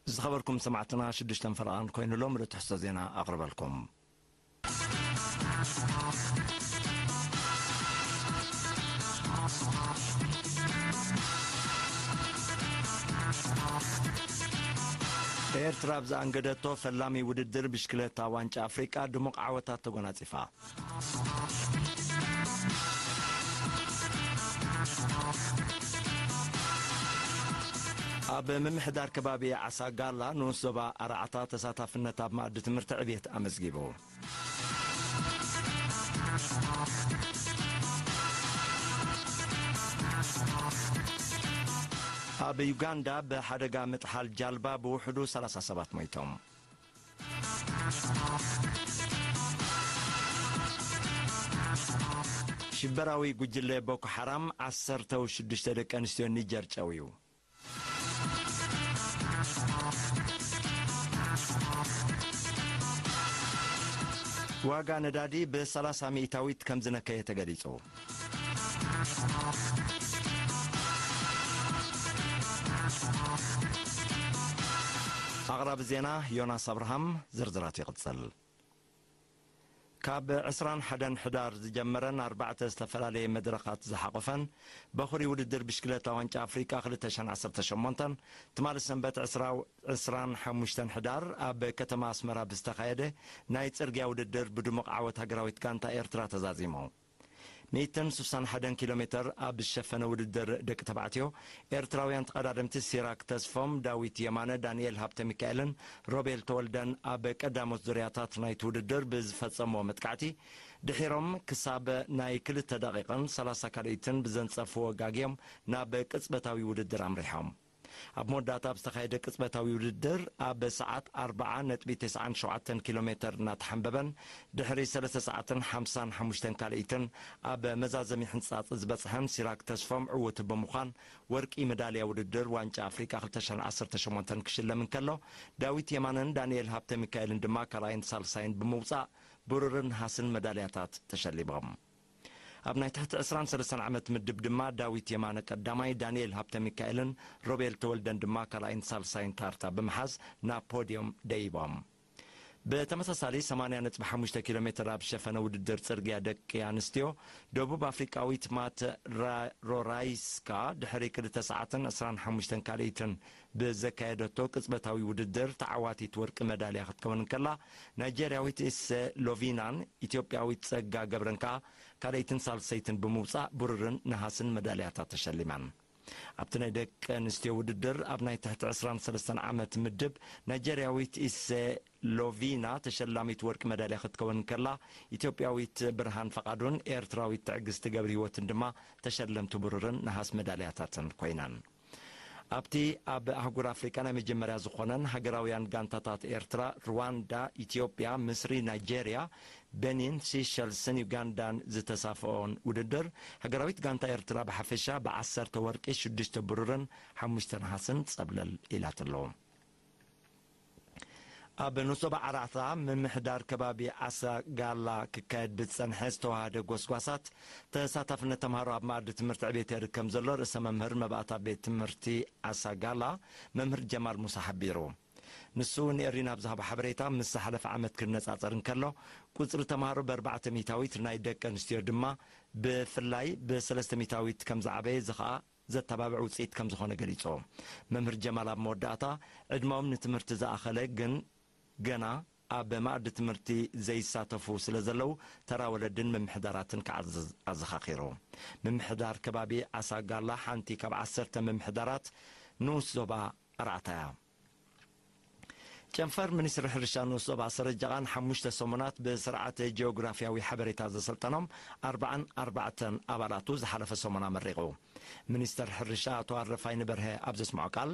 ዝተኸበርኩም ሰማዕትና፣ ሽዱሽተን ፈረቓን ኮይኑ ኣሎ። ምሉእ ትሕዝቶ ዜና ኣቕርበልኩም። ኤርትራ ኣብ ዝኣንገደቶ ፈላሚ ውድድር ብሽክለታ ዋንጫ ኣፍሪቃ ድሙቕ ዓወታት ተጎናጺፋ። ኣብ ምምሕዳር ከባቢ ዓሳ ጋላ ንኡስ ዞባ ኣርዓታ ተሳታፍነት ኣብ መኣዲ ትምህርቲ ዕብየት ኣመዝጊቡ። ኣብ ዩጋንዳ ብሓደጋ ምጥሓል ጃልባ ብውሕዱ ሰላሳ ሰባት ሞይቶም። ሽበራዊ ጉጅለ ቦኮ ሓራም ዓሰርተ ሽዱሽተ ደቂ ኣንስትዮ ኒጀር ጨውዩ። ዋጋ ነዳዲ ብሰላሳ ሚእታዊት ከም ዝነከየ ተገሊጹ። ኣቕራቢ ዜና ዮናስ ኣብርሃም፣ ዝርዝራት ይቕጽል። ካብ ዕስራን ሓደን ሕዳር ዝጀመረን ኣርባዕተ ዝተፈላለየ መድረኻት ዝሓቖፈን በኹሪ ውድድር ብሽክለታ ዋንጫ ኣፍሪቃ ክልተ ሽሕን ዓሰርተ ሸሞንተን ትማሊ ሰንበት ዕስራ፣ ዕስራን ሓሙሽተን ሕዳር ኣብ ከተማ ኣስመራ ብዝተኻየደ ናይ ጽርግያ ውድድር ብድሙቕ ዓወት ሃገራዊት ጋንታ ኤርትራ ተዛዚሙ። ሚእትን ስሳን ሓደን ኪሎ ሜተር ኣብ ዝሸፈነ ውድድር ደቂ ተባዕትዮ፣ ኤርትራውያን ተቐዳደምቲ ሲራክ ተስፎም፣ ዳዊት የማነ፣ ዳንኤል ሃብተ ሚካኤልን ሮቤል ተወልደን ኣብ ቀዳሞት ዙርያታት ናይቲ ውድድር ብዝፈጸምዎ መጥቃዕቲ ድሒሮም ክሳብ ናይ ክልተ ደቂቕን ሰላሳ ካልኢትን ብዘንጸፍዎ ጋግዮም ናብ ቅጽበታዊ ውድድር ኣምሪሖም። ኣብ መወዳእታ ኣብ ዝተኻየደ ቅጽበታዊ ውድድር ኣብ ሰዓት ኣርብዓ ነጥቢ ተስዓን ሸውዓተን ኪሎ ሜተር እናተሓንበበን ድሕሪ ሰለስተ ሰዓትን ሓምሳን ሓሙሽተን ካልኢትን ኣብ መዛዘሚ ሕንጻጽ ዝበጽሐን ሲራክ ተስፎም ዕዉት ብምዃን ወርቂ መዳልያ ውድድር ዋንጫ ኣፍሪቃ ክልተ ሽሕን ዓሰርተ ሸሞንተን ክሽለም እንከሎ፣ ዳዊት የማነን ዳንኤል ሃብተ ሚካኤልን ድማ ካልኣይን ሳልሳይን ብምውጻእ ብሩርን ነሃስን መዳልያታት ተሸሊሞም። ኣብ ናይ ትሕቲ ዕስራን ሰለስተን ዓመት ምድብ ድማ ዳዊት የማነ ቀዳማይ፣ ዳንኤል ሃብተ ሚካኤልን ሮቤል ተወልደን ድማ ካልኣይን ሳልሳይን ታርታ ብምሓዝ ናብ ፖድዮም ደይቦም። ብተመሳሳሊ ሰማንያ ነጥቢ ሓሙሽተ ኪሎ ሜትር ኣብ ዝሸፈነ ውድድር ጽርግያ ደቂ ኣንስትዮ፣ ደቡብ ኣፍሪቃዊት ማት ራ-፣ ሮራይስካ ድሕሪ ክልተ ሰዓትን ዕስራን ሓሙሽተን ካልኢትን ብዘካየደቶ ቅጽበታዊ ውድድር ተዓዋቲት ወርቂ መዳልያ ክትከውን እንከላ፣ ናይጀርያዊት ኢሰ ሎቪናን ኢትዮጵያዊት ጸጋ ገብረን ከኣ ካልኣይትን ሳልሰይትን ብምውጻእ ብሩርን ነሃስን መዳልያታት ተሸሊመን። ኣብቲ ናይ ደቂ ኣንስትዮ ውድድር ኣብ ናይ ትሕቲ ዕስራን ሰለስተን ዓመት ምድብ ናይጀርያዊት ኢሰ ሎቪና ተሸላሚት ወርቂ መዳልያ ክትከውን እንከላ፣ ኢትዮጵያዊት ብርሃን ፈቃዱን ኤርትራዊት ትዕግስቲ ገብረህይወትን ድማ ተሸለምቲ ብሩርን ነሃስ መዳልያታትን ኮይነን። ኣብቲ ኣብ ኣህጉር ኣፍሪቃ ናይ መጀመርያ ዝኾነን ሃገራውያን ጋንታታት ኤርትራ፣ ሩዋንዳ፣ ኢትዮጵያ፣ ምስሪ፣ ናይጄርያ፣ ቤኒን፣ ሲሸልስን ዩጋንዳን ዝተሳፍኦን ውድድር፣ ሃገራዊት ጋንታ ኤርትራ ብሓፈሻ ብዓሰርተ ወርቂ፣ ሽዱሽተ ብሩርን ሓሙሽተ ነሃስን ጸብለል ኢላትሎ። ኣብ ንሶባ ዓራዕታ ምምሕዳር ከባቢ ዓሳ ጋላ ክካየድ ብዝጸንሐ ዝተዋሃደ ጎስጓሳት ተሳታፍነት ተምሃሮ ኣብ መኣዲ ትምህርቲ ዕቤት የርኢ ከም ዘሎ ርእሰ መምህር መባእታ ቤት ትምህርቲ ዓሳ ጋላ መምህር ጀማል ሙሳ ሓቢሩ። ንሱ ንኤሪና ኣብ ዝሃቦ ሓበሬታ፣ ምስ ዝሓለፈ ዓመት ክነጻጸር እንከሎ፣ ቁጽሪ ተምሃሮ ብኣርባዕተ ሚእታዊት፣ ናይ ደቂ ኣንስትዮ ድማ ብፍላይ ብሰለስተ ሚእታዊት ከም ዝዓበየ፣ እዚ ኸኣ ዘተባብዕ ውጽኢት ከም ዝኾነ ገሊጹ። መምህር ጀማል ኣብ መወዳእታ፣ ዕድመኦም ንትምህርቲ ዝኣኸለ ግን ገና ኣብ መኣዲ ትምህርቲ ዘይሳተፉ ስለ ዘለዉ፣ ተራ ወለድን ምምሕዳራትን ክዓዝዝ ኣዘኻኺሩ። ምምሕዳር ከባቢ ዓሳ ጋላ ሓንቲ ካብ ዓሰርተ ምምሕዳራት ንኡስ ዞባ ኣርዓታ እያ። ጨንፈር ሚኒስትሪ ሕርሻ ንኡስ ዞባ ሰረጀቓ ንሓሙሽተ ሰሙናት ብስርዓተ ጂኦግራፍያዊ ሓበሬታ ዘሰልጠኖም ኣርባዓን ኣርባዕተን ኣባላቱ ዝሓለፈ ሰሙን ኣመሪቑ። ሚኒስተር ሕርሻ ኣቶ ኣረፋይነ በርሀ ኣብ ዘስምዖ ቃል፣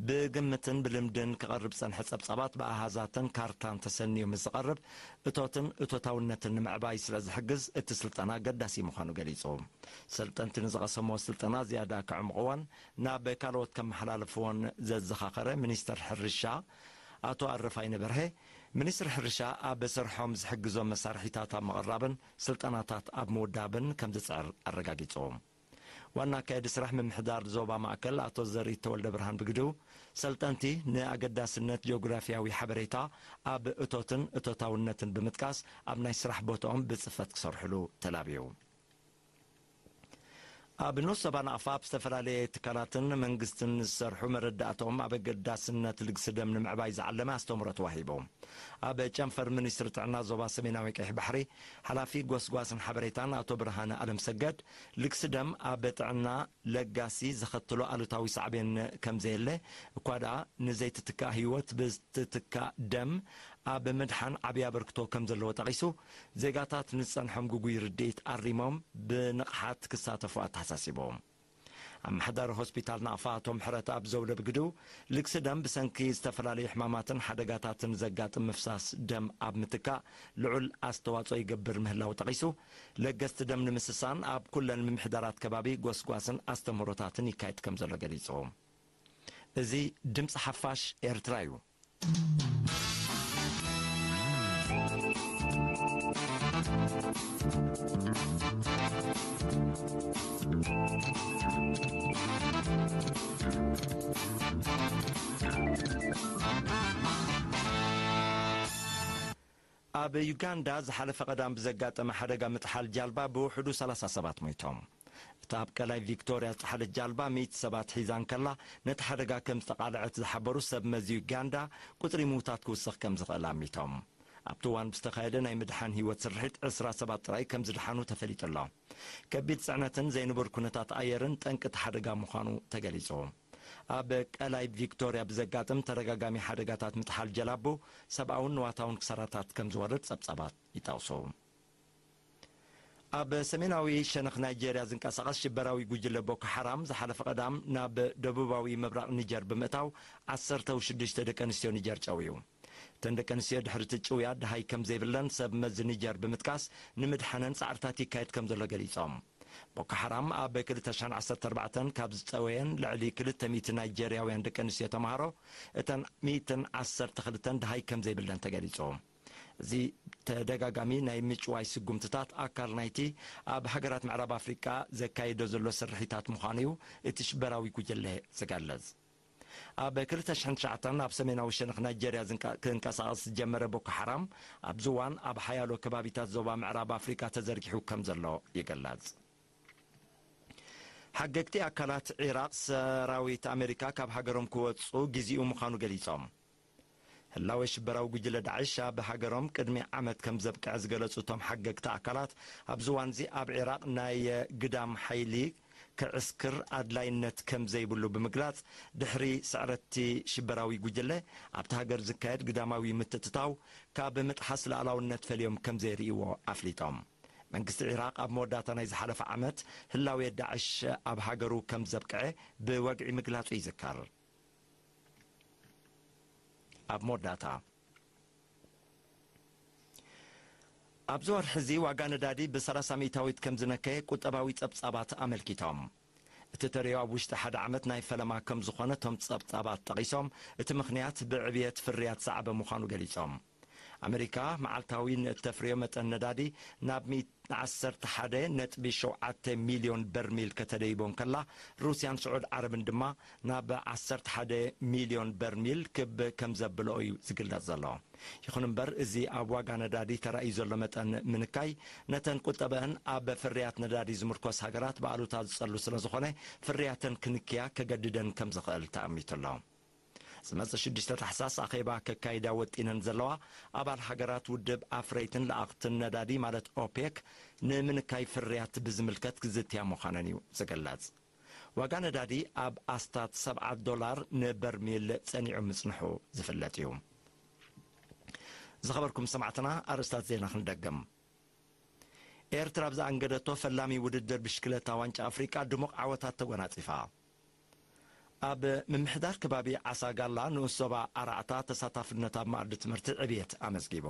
ብግምትን ብልምድን ክቐርብ ዝጸንሐ ጸብጻባት ብኣሃዛትን ካርታን ተሰንዩ ምስ ዝቐርብ፣ እቶትን እቶታውነትን ንምዕባይ ስለ ዝሕግዝ፣ እቲ ስልጠና ኣገዳሲ ምዃኑ ገሊጹ። ሰልጠንቲ ንዝቐሰምዎ ስልጠና ዝያዳ ከዕምቕዎን ናብ ካልኦት ከመሓላልፍዎን ዘዘኻኸረ ሚኒስተር ሕርሻ ኣቶ ኣረፋይነ በርሀ፣ ሚኒስትሪ ሕርሻ ኣብ ስርሖም ዝሕግዞም መሳርሒታት ኣብ ምቕራብን ስልጠናታት ኣብ ምውዳብን ከም ዝጽዕር ኣረጋጊጹ። ዋና ኣካያዲ ስራሕ ምምሕዳር ዞባ ማእከል ኣቶ ዘሪት ተወልደ ብርሃን ብግድኡ፣ ሰልጠንቲ ንኣገዳስነት ጂኦግራፊያዊ ሓበሬታ ኣብ እቶትን እቶታውነትን ብምጥቃስ ኣብ ናይ ስራሕ ቦታኦም ብጽፈት ክሰርሕሉ ተላብዩ። ኣብ ንኡስ ዞባ ናቕፋ ኣብ ዝተፈላለየ ትካላትን መንግስትን ዝሰርሑ መረዳእታኦም ኣብ ኣገዳስነት ልግሲ ደም ንምዕባይ ዝዓለመ ኣስተምህሮ ተዋሂቡ። ኣብ ጨንፈር ሚኒስትሪ ጥዕና ዞባ ሰሜናዊ ቀይሕ ባሕሪ ሓላፊ ጎስጓስን ሓበሬታን ኣቶ ብርሃነ ኣለምሰገድ፣ ልግሲ ደም ኣብ ጥዕና ለጋሲ ዘኸትሎ ኣሉታዊ ሳዕቤን ከም ዘየለ፣ እኳ ደኣ ንዘይትትካእ ህይወት ብዝትትካእ ደም ኣብ ምድሓን ዓብዪ ኣበርክቶ ከም ዘለዎ ጠቒሱ፣ ዜጋታት ንዝጸንሖም ግጉይ ርድኢት ኣሪሞም ብንቕሓት ክሳተፉ ኣተሓሳሲቡ። ኣመሓዳሪ ሆስፒታል ናቕፋ ኣቶ ምሕረት ኣብ ዘውደ ብግድኡ፣ ልግሲ ደም ብሰንኪ ዝተፈላለዩ ሕማማትን ሓደጋታትን ዘጋጥም ምፍሳስ ደም ኣብ ምትካእ ልዑል ኣስተዋጽኦ ይገብር ምህላው ጠቒሱ፣ ለገስቲ ደም ንምስሳን ኣብ ኩለን ምምሕዳራት ከባቢ ጎስጓስን ኣስተምህሮታትን ይካየድ ከም ዘሎ ገሊጹ። እዚ ድምጺ ሓፋሽ ኤርትራ እዩ። ኣብ ዩጋንዳ ዝሓለፈ ቀዳም ብዘጋጠመ ሓደጋ ምጥሓል ጃልባ ብውሕዱ ሰላሳ ሰባት ሞይቶም። እታ ኣብ ቀላይ ቪክቶርያ ዝጠሓለት ጃልባ ሚእቲ ሰባት ሒዛ እንከላ፣ ነቲ ሓደጋ ከም ዝተቓልዐት ዝሓበሩ ሰብ መዚ ዩጋንዳ፣ ቁጽሪ ምዉታት ክውስኽ ከም ዝኽእል ኣሚቶም። ኣብቲ እዋን ብዝተኻየደ ናይ ምድሓን ህይወት ስርሒት ዕስራ ሰባት ጥራይ ከም ዝደሓኑ ተፈሊጡ ኣሎ። ከቢድ ጽዕነትን ዘይንቡር ኩነታት ኣየርን ጠንቂ እቲ ሓደጋ ምዃኑ ተገሊጹ። ኣብ ቀላይ ቪክቶርያ ብዘጋጥም ተደጋጋሚ ሓደጋታት ምጥሓል ጀላቡ፣ ሰብኣውን ንዋታውን ክሳራታት ከም ዝወርድ ጸብጻባት ይጠቕሱ። ኣብ ሰሜናዊ ሸነኽ ናይጄርያ ዝንቀሳቐስ ሽበራዊ ጉጅለ ቦኮ ሓራም ዝሓለፈ ቀዳም ናብ ደቡባዊ ምብራቕ ኒጀር ብምእታው ዓሰርተ ሽዱሽተ ደቂ ኣንስትዮ ኒጀር ጨውዩ። እተን ደቂ ኣንስትዮ ድሕሪ እቲ ጭውያ ደሃይ ከም ዘይብለን ሰብ መዚ ኒጀር ብምጥቃስ ንምድሓነን ጻዕርታት ይካየድ ከም ዘሎ ገሊጾም። ቦኮ ሓራም ኣብ ክልተ ሽሕን ዓሰርተ ኣርባዕተን ካብ ዝጸወየን ልዕሊ ክልተ ሚእቲ ናይጄርያውያን ደቂ ኣንስትዮ ተማሃሮ፣ እተን ሚእትን ዓሰርተ ክልተን ደሃይ ከም ዘይብለን ተገሊጹ። እዚ ተደጋጋሚ ናይ ምጭዋይ ስጉምትታት ኣካል ናይቲ ኣብ ሃገራት ምዕራብ ኣፍሪቃ ዘካይዶ ዘሎ ስርሒታት ምዃኑ እዩ እቲ ሽበራዊ ጉጅለ ዝገልጽ። ኣብ ክልተ ሽሕን ትሽዓተን ኣብ ሰሜናዊ ሸነኽ ናይጄርያ ዝንቀ-፣ ክንቀሳቐስ ዝጀመረ ቦኮ ሓራም፣ ኣብዚ እዋን ኣብ ሓያሎ ከባቢታት ዞባ ምዕራብ ኣፍሪቃ ተዘርጊሑ ከም ዘሎ ይግለጽ። ሓገግቲ ኣካላት ዒራቕ፣ ሰራዊት ኣሜሪካ ካብ ሃገሮም ክወጹ ግዜኡ ምዃኑ ገሊጾም። ህላወ ሽበራዊ ጉጅለ ዳዕሽ ኣብ ሃገሮም ቅድሚ ዓመት ከም ዘብቅዐ ዝገለጹ እቶም ሓገግቲ ኣካላት፣ ኣብዚ እዋንዚ ኣብ ዒራቕ ናይ ግዳም ሓይሊ ክዕስክር ኣድላይነት ከም ዘይብሉ ብምግላጽ፣ ድሕሪ ስዕረቲ ሽበራዊ ጉጅለ ኣብቲ ሃገር ዝካየድ ግዳማዊ ምትእትታው ካብ ምጥሓስ ሉዓላውነት ፈልዮም ከም ዘይርእይዎ ኣፍሊጦም። መንግስቲ ዒራቕ ኣብ መወዳእታ ናይ ዝሓለፈ ዓመት ህላዌ ዳዕሽ ኣብ ሃገሩ ከም ዘብቅዐ ብወግዒ ምግላጹ ይዝከር። ኣብ መወዳእታ፣ ኣብዚ ወርሒ እዚ ዋጋ ነዳዲ ብሰላሳ ሚእታዊት ከም ዝነከየ ቁጠባዊ ጸብጻባት ኣመልኪቶም። እቲ ተርእዮ ኣብ ውሽጢ ሓደ ዓመት ናይ ፈለማ ከም ዝኾነ እቶም ጸብጻባት ጠቒሶም፣ እቲ ምኽንያት ብዕብየት ፍርያት ዝዓበ ምዃኑ ገሊጾም። ኣመሪካ መዓልታዊ ንእተፍርዮ መጠን ነዳዲ ናብ ሚእቲ ዓሰርተ ሓደ ነጥቢ ሸውዓተ ሚልዮን በርሚል ከተደይቦ እንከላ፣ ሩስያን ስዑድ ዓረብን ድማ ናብ ዓሰርተ ሓደ ሚልዮን በርሚል ክብ ከም ዘብልኦ እዩ ዝግለጽ ዘሎ። ይኹን እምበር፣ እዚ ኣብ ዋጋ ነዳዲ ተራእዩ ዘሎ መጠን ምንካይ፣ ነተን ቁጠበአን ኣብ ፍርያት ነዳዲ ዝምርኮስ ሃገራት ብኣሉታ ዝጸሉ ስለ ዝኾነ፣ ፍርያተን ክንክያ ከገድደን ከም ዝኽእል ተኣሚቱ ኣሎ። ዝመጽእ ሽዱሽተ ታሕሳስ ኣኼባ ከካይዳ ወጢነን ዘለዋ ኣባል ሃገራት ውድብ ኣፍረይትን ለኣኽትን ነዳዲ ማለት ኦፔክ፣ ንምንካይ ፍርያት ብዝምልከት ክዝትያ ምዃነን እዩ ዝግለጽ። ዋጋ ነዳዲ ኣብ ኣስታት ሰብዓ ዶላር ንበርሚል ጸኒዑ ምጽንሑ ዝፍለጥ እዩ። ዝኸበርኩም ሰማዕትና፣ ኣርእስታት ዜና ክንደግም። ኤርትራ ኣብ ዝኣንገደቶ ፈላሚ ውድድር ብሽክለታ ዋንጫ ኣፍሪቃ ድሙቕ ዓወታት ተጎናጺፋ። ኣብ ምምሕዳር ከባቢ ዓሳ ጋላ ንኡስ ዞባ ኣራዕታ ተሳታፍነት ኣብ መኣዲ ትምህርቲ ዕብየት ኣመዝጊቡ።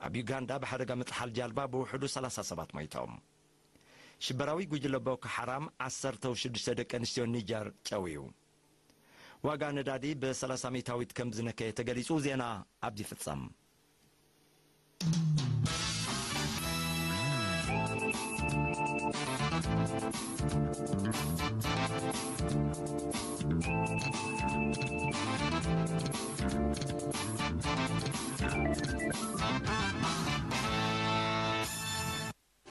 ኣብ ዩጋንዳ ብሓደጋ ምጥሓል ጃልባ ብውሕዱ ሰላሳ ሰባት ሞይቶም። ሽበራዊ ጉጅለ ቦኮ ሓራም ዓሰርተ ሽዱሽተ ደቂ ኣንስትዮ ኒጀር ጨውዩ። ዋጋ ነዳዲ ብ30 ሚእታዊት ከም ዝነከየ ተገሊጹ። ዜና ኣብዚ ይፍጸም።